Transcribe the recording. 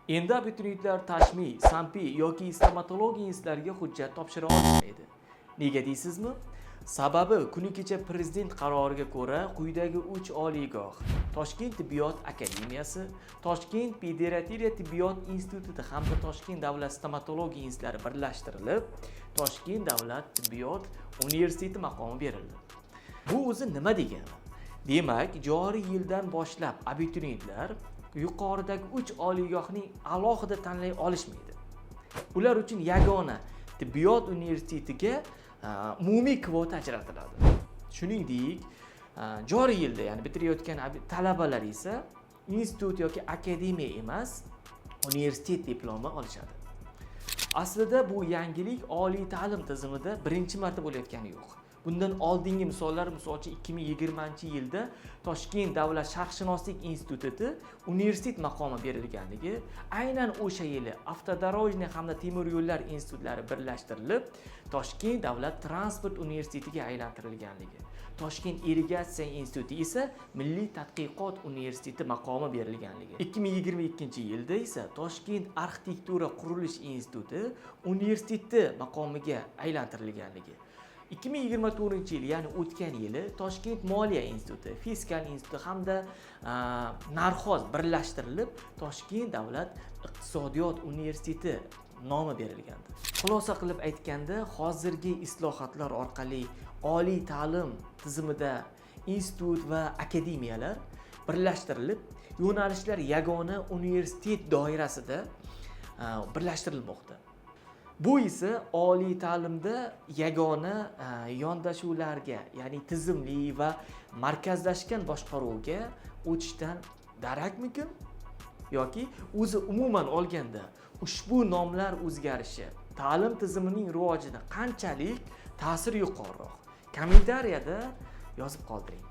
Endi abituriyentlar TashMI, SAMPI yoki stomatologiya institutlariga hujjat topshira olishmaydi. Nega deysizmi? Sababi, kuni kecha prezident qaroriga ko'ra, quyidagi 3 oliygoh: Toshkent tibbiyot akademiyasi, Toshkent pediatriya tibbiyot instituti hamda Toshkent davlat stomatologiya institutlari birlashtirilib, Toshkent davlat tibbiyot universiteti maqomi berildi. Bu o'zi nima degani? Demak, joriy yildan boshlab abituriyentlar yuqoridagi 3 oliygohning alohida tanlay olishmaydi. Ular uchun yagona tibbiyot universitetiga umumiy kvota ajratiladi. Shuningdek, joriy yilda, ya'ni bitirayotgan talabalar esa institut yoki akademiya emas, universitet diplomi olishadi. Aslida bu yangilik oliy ta'lim tizimida birinchi marta bo'layotgani yo'q. Bundan oldingi misollar, misol uchun, 2020-yilda Toshkent davlat sharqshunoslik instituti universitet maqomi berilganligi, aynan o'sha yili Автодорожный hamda temir yo'llar institutlari birlashtirilib, Toshkent davlat transport universitetiga aylantirilganligi, Toshkent irrigatsiya instituti esa Milliy tadqiqot universiteti maqomi berilganligi, 2022-yilda esa Toshkent arxitektura qurilish instituti universiteti maqomiga aylantirilganligi, 2024-yil, ya'ni o'tgan yili Toshkent moliya instituti, fiskal instituti hamda Narxoz birlashtirilib, Toshkent davlat iqtisodiyot universiteti nomi berilgandi. Xulosa qilib aytganda, hozirgi islohotlar orqali oliy ta'lim tizimida institut va akademiyalar birlashtirilib, yo'nalishlar yagona universitet doirasida birlashtirilmoqda. Bu esa oliy ta'limda yagona yondashuvlarga, ya'ni tizimli va markazlashgan boshqaruvga o'tishdan darakmikin yoki o'zi umuman olganda ushbu nomlar o'zgarishi ta'lim tizimining rivojida qanchalik ta'sir yuqoriroq? Kommentariyada yozib qoldiring.